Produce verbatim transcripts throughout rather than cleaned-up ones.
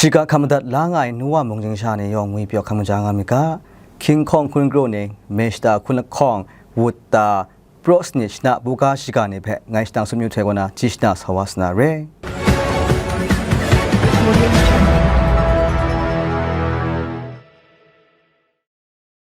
Shiga hkam madat la nga ai nu wa mung ning sha ni yawng ngwi pyaw hkam ja nga mi ga, King Kong hkun kru ning, Meshta hkun lahkawng, Wutta, Pro Snitch na buga shiga ni hpe ngai shadang sumyu htoi kaw na, ji shana sa wa sa na re.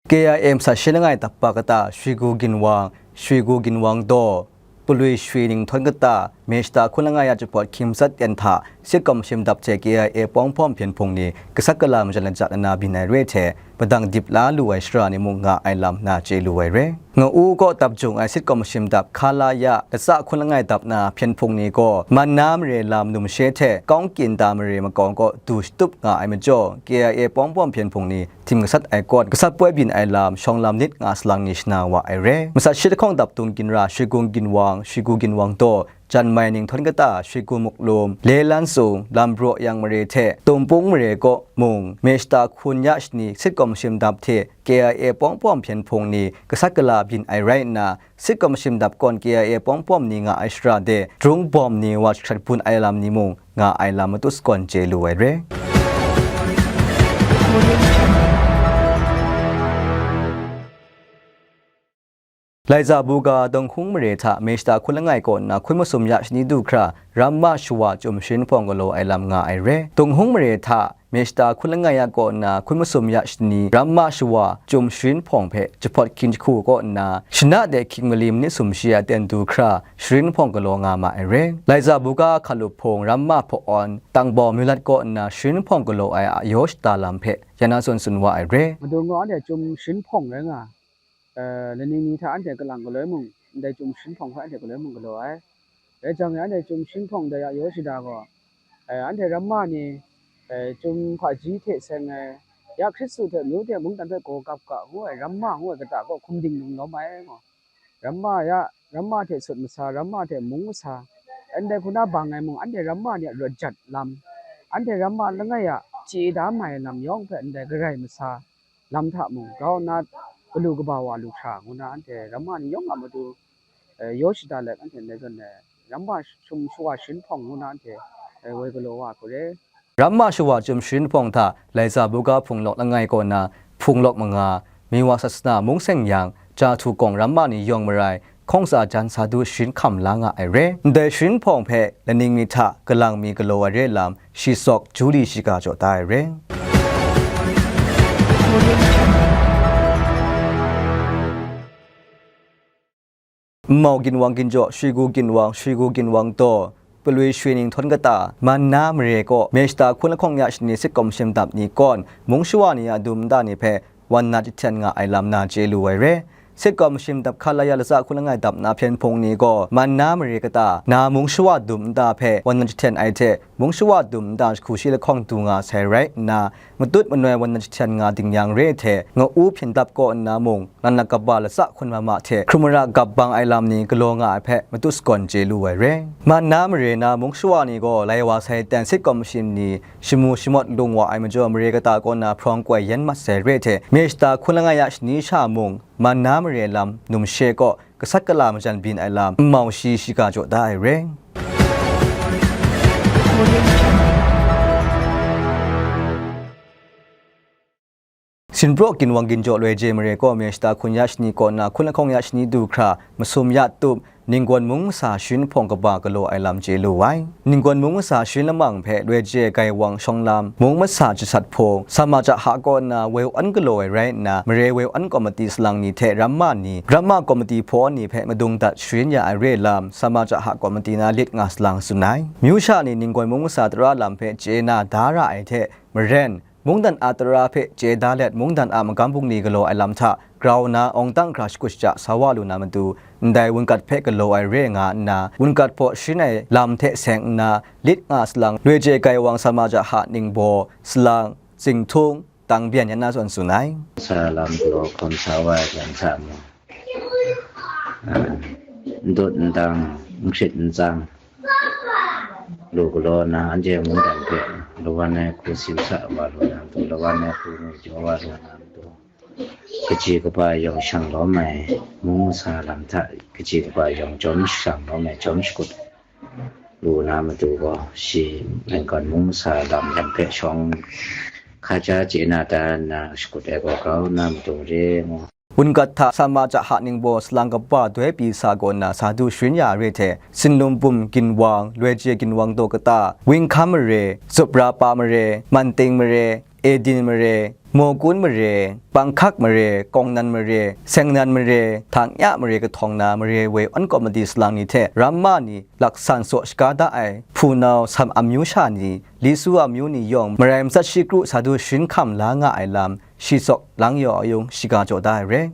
K I A masat shi langai dap pa kata, Shrigu Ginwang, Shrigu Ginwang daw, Palwi Shwi Ning htawn kata, Meshta hkun langai a jahpawt hkying matsat ten hta, sitkaw mashim dap hte K I A pawng hpawm hpyen hpung ni, gasat gala majan lajat nna byin ai re hte, padang dip la lu ai shara ni mung nga ai lam na chye lu ai re. Nga u kaw dap jung ai sitkaw mashim dap Khalaya latsa hkun langai dap na hpyen hpung ni gaw, man na mare lam numshe hte Kaungkyin da mare makau kaw du shatup nga ai majaw, K I A pawng hpawm hpyen hpung ni, htim gasat ai kawn, gasat poi byin ai lam, shawng lam nit nga salang ni shana wa ai re. Masat shi lahkawng dap Tung Ginra, Shrigu Ginwang, Shrigu Ginwang daw, Janmai Ning htawn kata, Shrigu Muklum, Lelan Sung, Lambraw Yang mare hte Tumpung mare kaw mung, Meshta hkun ya shani sitkaw mashim dap hte K I A pawng hpawm hpyen hpung ni gasat gala byin ai rai nna, sitkaw mashim dap kawn K I A pawng hpawm ni nga ai shara de, drung bawm ni wa jahkrat bun ai lam ni mung, nga ai lam matut sakawn chye lu ai re. Laiza buga Donghung mare hta Meshta hkun langai kaw nna hkun masum ya shani du hkra, Ramma shawa chyum sharin hpawng galaw ai lam nga ai re. Donghung mare hta Meshta hkun langai a kaw nna hkun masum ya shani Ramma shawa chyum sharin hpawng hpe jahpawt hkying jahku kaw nna, shana de hkying mali manit sumshi a ten du hkra, sharin hpawng galaw nga ma ai re. Laiza buga Hkalup hpung Ramma hpaw-awn, Tangbau Myulat kaw nna sharin hpawng galaw ai a yaw shada lam hpe, ya na tsun tsun wa ai re. Madu ngaw anhte chyum sharin hpawng rai nga, eh, laning ni hta anhte kalang galoi mung, ndai chyum sharin hpawng hpe anhte galoi mung galaw ai. Rai jang e, anhte chyum sharin hpawng dai a yaw shada gaw, eh, anhte Ramma ni, eh, chyum hpaji hte seng ai, ya Hkristu hte amyu hte mungdan hpe gaw gap ga ngu ai Ramma ngu ai kata kaw hkum ding lung lawm ai gaw, Ramma ya, Ramma hte sut masa, Ramma hte mung masa, ndai hku na bang ai mung, anhte Ramma ni a rawt jat lam, anhte Ramma langai a chye da mai ai lam yawng hpe ndai garai masa lam hta mung, grau nna galu kaba wa lu hkra ngu na, anhte Ramma ni yawng a matu, eh, yaw shada let, anhte ndai zawn e, Ramma shum shawa sharin hpawng ngu na, anhte, eh, woi galaw wa hku re. Ramma shawa chyum sharin hpawng hta, Laiza buga hpung lawk langai kaw na, hpung lawk manga, Miwa sasana mung seng yang, Jahtu kawng Ramma ni yawng marai, hkawng tsa jan sa du sharin hkam la nga ai re. Ndai sharin hpawng hpe laning mi hta kalang mi galaw ai re lam, shi tsawk Juli shiga jaw da ai re. Nmau Ginwang Ginjaw, Shrigu Ginwang, Shrigu Ginwang daw, Palwi Shwi Ning htawn kata, man na mare kaw, Meshta hkun lahkawng ya shani sitkaw mashim dap ni kawn, mung shawa ni a dum nta ni hpe, wan nat jahten nga ai lam na chye lu ai re. Sitkaw mashim dap Hkalaya latsa hkun langai dap na hpyen hpung ni gaw, man na mare kata, na mung shawa dum nta hpe wan nat jahten ai hte, mung shawa dum nta jahku shi lahkawng du nga sai rai nna, matut manoi wan nat jahten nga ding yang re hte, nga u hpyen dap kaw nna mung, Lannak kaba latsa hkun mama hte hkrum mara gap bang ai lam ni galaw nga ai hpe matut sagawn chye lu ai re. Man na mare na mung shawa ni gaw lai wa sai ten sitkaw mashim ni shamu shamawt lung wa ai majaw, mare kata kaw na hprawng koi yan mat sai re hte, Meshta hkun langai a shani sha mung, man na mare lam numshe kaw gasat gala majan byin ai lam nmau shi shiga jaw da ai re. Sinpraw Ginwang Ginjaw Loi Je mare kaw Meshta hkun ya shani kaw na hkun lahkawng ya shani du hkra, masum ya tup, Ninggawn mung masa sharin hpawng kaba galaw ai lam chye lu ai. Ninggawn mung masa sharin lamang hpe Loi Je Gaiwang shawng lam, mung masa jasat hpung, Samaja ha kaw na woi awn galaw ai rai nna, mare woi awn komiti salang ni hte ramma ni, ramma komiti hpaw ni hpe madung dat sharin ya ai re lam, Samaja ha komiti na lit nga salang tsun ai. Myu sha ni Ninggawn mung masa tara lam hpe chye na da ra ai hte maren, mungdan a tara hpe chye da let, mungdan a magam bungli galaw ai lam hta grau na awng dang hkra shakut shaja sa wa lu na matu, ndai wungat hpe galaw ai re nga nna, wungat hpaw sharin ai lam hte seng nna, lit nga salang, Loi Je Gaiwang Samaja ha ningbaw, salang, zingthung, tang byan yan na zawn tsun ai. Sa lam galaw hkawm sa wa ai lam hta mung, a, n dut n dang, n hkrit n tsang, lu galaw na, anhte mungdan hpe lawan ai hku si sa wa lu na matu, lawan ai hku mu jaw wa lu na matu, kaji kaba yawng shang lawm ai, mung masa lam hta kaji kaba yawng jawm shang lawm ai, jawm shakut, Lu na matu gaw, shi Yangon mung masa lam lam hpe shawng hkaja chye na da nna shakut ai gaw grau na matu re ngu. Wungat hta Sama Jaha ningbaw salang kaba doi pyi sa kaw nna sa du sharin ya re hte, Sinlum Bum ginwang, Loi Chye ginwang daw kata, Winghkam mare, Zuprapa mare, Manting mare, Edin mare, Mawkun mare, Bangkhak mare, Kawngnan mare, Sengnan mare, Htangya mare kahtawng na mare woi awn kawmati salang ni hte ramma ni laksan saw shaga da ai hpunau sam amyu sha ni, Lisu amyu ni yawng marai matsat shi kru sa du sharin hkam la nga ai lam, shi tsawk lang yaw ayung shiga jaw da ai re.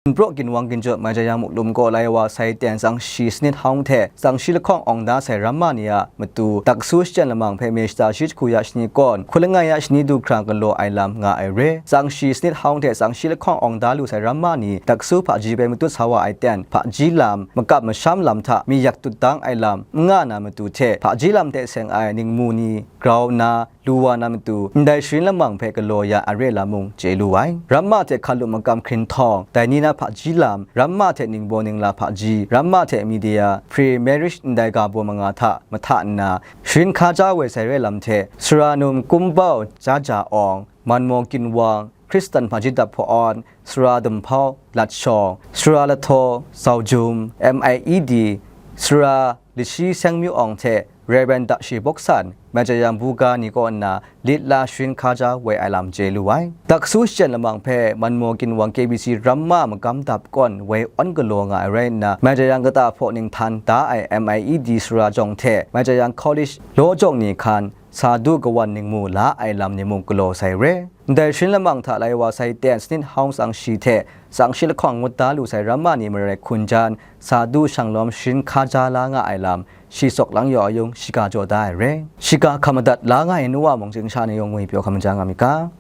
Npraw ginwang ginjawt Maijayang Muklum kaw lai wa sai ten tsang shi sanit hawng hte tsang shi lahkawng awng da sai ramma ni a matu, daksu shachyen lamang hpe me shata shi jahku ya shani kawn, hkun langai ya shani du hkra galaw ai lam nga ai re. Tsang shi sanit hawng hte tsang shi lahkawng awng da lu sai ramma ni, daksu hpaji bai matut sa wa ai ten, hpaji lam, makam masham lam hta mi yak tut dang ai lam, n nga na matu hte, hpaji lam hte seng ai ningmu ni grau nna, lu wa na matu, ndai sharin lamang hpe galaw ya ai re lam mung chye lu ai. Ramma hte hkalup makam hkrinhtawng, dai ni na hpaji lam, ramma hte ningbaw ningla hpaji, ramma hte media, pre-marriage ndai ga baw manga hta mahta nna, sharin hkaja woi sai re lam hte, sara num kumbau ja ja awng, manmaw ginwang, Hkristan hpaji dap hpawn, sara dumhpau, lat shawng, sara lahtaw, zaujum, M I E D, sara lashi seng myu awng hte, Rev. Dashi Boksan, Maijayang buga ni kaw nna lit la sharin hkaja woi ai lam chye lu ai. Daksu shachyen lamang hpe Manmaw ginwang K B C ramma magam dap kawn woi awn galaw nga ai rai nna, Maijayang kata hpaw ninghtan da ai M I E D sara jawng hte Maijayang College law jawng ni hkan sa du kawan ningmu la ai lam ni mung galaw sai re. Ndai sharin lamang hta lai wa sai ten sanit hawng tsang shi hte tsang shi lahkawng ngut da lu sai ramma ni marai hkun jan, sa du shanglawm sharin hkaja la nga ai lam, shi tsawk lang yaw ayung shiga jaw da ai re. Shiga hkam madat la nga ai nu wa mung chyingsha ni yawng ngwi pyaw hkam ja nga myit ga.